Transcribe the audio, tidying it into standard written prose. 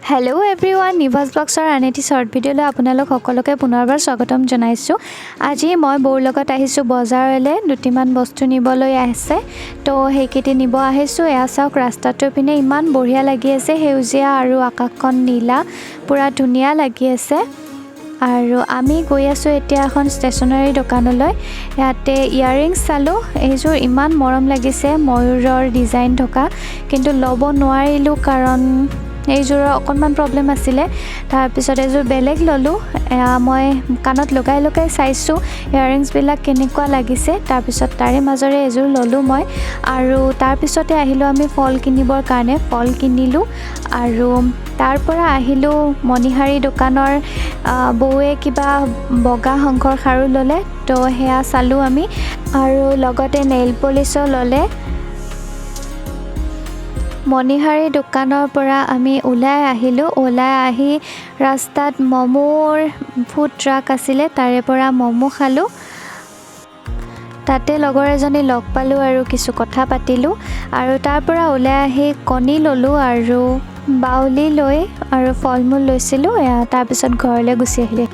Hello' everyone, নিভাজ ব্লগছৰ আন এটি short ভিডিঅ'লৈ আপোনালোক সকলোকে পুনৰবাৰ স্বাগতম জনাইছোঁ। আজি মই বৌৰ লগত আহিছোঁ বজাৰলৈ। দুটিমান বস্তু নিবলৈ আছে, তো সেইকেইটি নিব আহিছোঁ। এয়া চাওক, ৰাস্তাটোৰ পিনে ইমান বঢ়িয়া লাগি আছে। সেউজীয়া আৰু আকাশখন নীলা, পূৰা ধুনীয়া লাগি আছে। আৰু আমি গৈ আছোঁ এতিয়া এখন ষ্টেচনাৰী দোকানলৈ। ইয়াতে ইয়াৰৰিংছ চালোঁ। এইযোৰ ইমান মৰম লাগিছে, ময়ূৰৰ ডিজাইন থকা। কিন্তু ল'ব নোৱাৰিলোঁ, কাৰণ এইযোৰৰ অকণমান প্ৰব্লেম আছিলে। তাৰপিছত এযোৰ বেলেগ ল'লোঁ। এয়া মই কাণত লগাই লগাই চাইছোঁ ইয়াৰৰিংছবিলাক কেনেকুৱা লাগিছে। তাৰপিছত তাৰে মাজৰে এযোৰ ল'লোঁ মই। আৰু তাৰপিছতে আহিলোঁ আমি ফল কিনিবৰ কাৰণে। ফল কিনিলোঁ আৰু তাৰ পৰা আহিলোঁ মণিহাৰী দোকানৰ। বৌৱে কিবা বগা শংখৰ খাৰু ল'লে, তো সেয়া চালোঁ আমি। আৰু লগতে নেইল পলিচো ল'লে। মণিহাৰী দোকানৰ পৰা আমি ওলাই আহিলোঁ। ওলাই আহি ৰাস্তাত ম'ম'ৰ ফুড ট্ৰাক আছিলে, তাৰে পৰা ম'ম' খালোঁ। তাতে লগৰ এজনী লগ পালোঁ আৰু কিছু কথা পাতিলোঁ। আৰু তাৰ পৰা ওলাই আহি কণী ল'লোঁ আৰু বাউলি লৈ আৰু ফল মূল লৈছিলোঁ। এয়া তাৰপিছত ঘৰলৈ গুচি আহিলোঁ।